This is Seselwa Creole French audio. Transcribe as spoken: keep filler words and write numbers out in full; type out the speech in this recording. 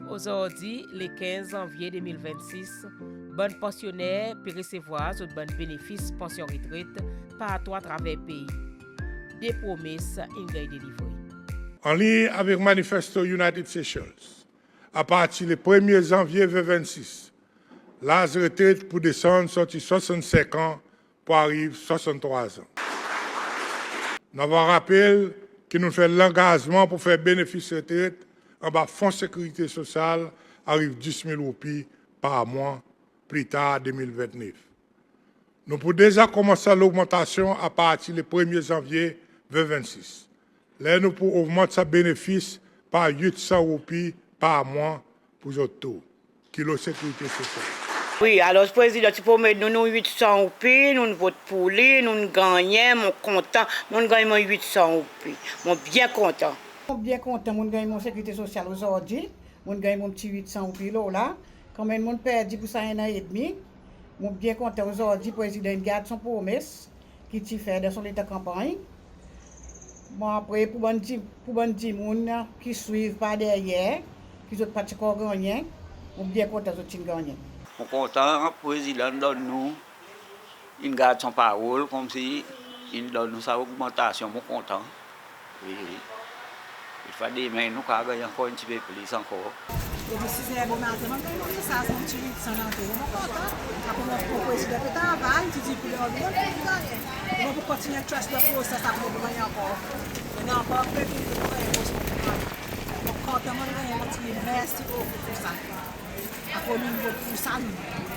Ozordi, le kenz zanvye de mil vennsis, bann pansyoner pe resevwar zot bann benefis pansyon retret partou atraver pei. De promes in ganny delivre. Anliny avek manifesto United Seychelles, apartir le premye zanvye ven vennsis, laz retret pou desann sorti swasannsenk an pou ariv swasanntrwa an. Nou ava rapel ki nou'n fer langazman pou fer benefis retret anba Fon Sekirite Sosyal ariv dis mil roupi par mwan pli tar de mil vennef. Nou pou deza konmans sa logmantasyon apartir le premye zanvye ven vennsis, ler nou pou ogmant sa benefis par wit san roupi par mwan pou zot tou ki lo Sekirite Sosyal. Wi, alors Prezidan ti promet nou, nou wit san roupi, nou'n vot pour li, nou'n gannyen, mon kontan, mon'n ganny mon wit san roupi. Mon byen kontan. Mon byen kontan, mon'n ganny mon Sekirite Sosyal ozordi, mon'n ganny mon pti wit san roupi lo la. Kanmenm mon'n perdi pour sa en an edmi. Mon byen kontan ozordi, Prezidan in gard son promes ki ti fer dan son letan kanpanny. Bon, apre, pour bann di-, pour bann dimoun ki swiv par deryer, ki zot pa ti ankor gannyen, mon byen kontan zot ti'n gannyen. Mon kontan Prezidan in donn nou, in gard son parol, konmsi in donn nou sa ogmantasyon, mon kontan. Wi, wi. Petfwa demen nou kapab ganny ankor en pti pe plis ankor. Depi siz er bomaten, mon ganny mon mesaz, mon ti wit san antre, mon kontan. Apre mon, mon prezidan pe travay, ti dir pour le, mon pou gannyen. E mon pou kontinyen trust the process, apre mon pou gannyen ankor. Mon ankor pe vini pour gannyen, mon kontan, mon gannyen, mon dir mersi bokou pour sa. Apre nou vot pour sa, nou.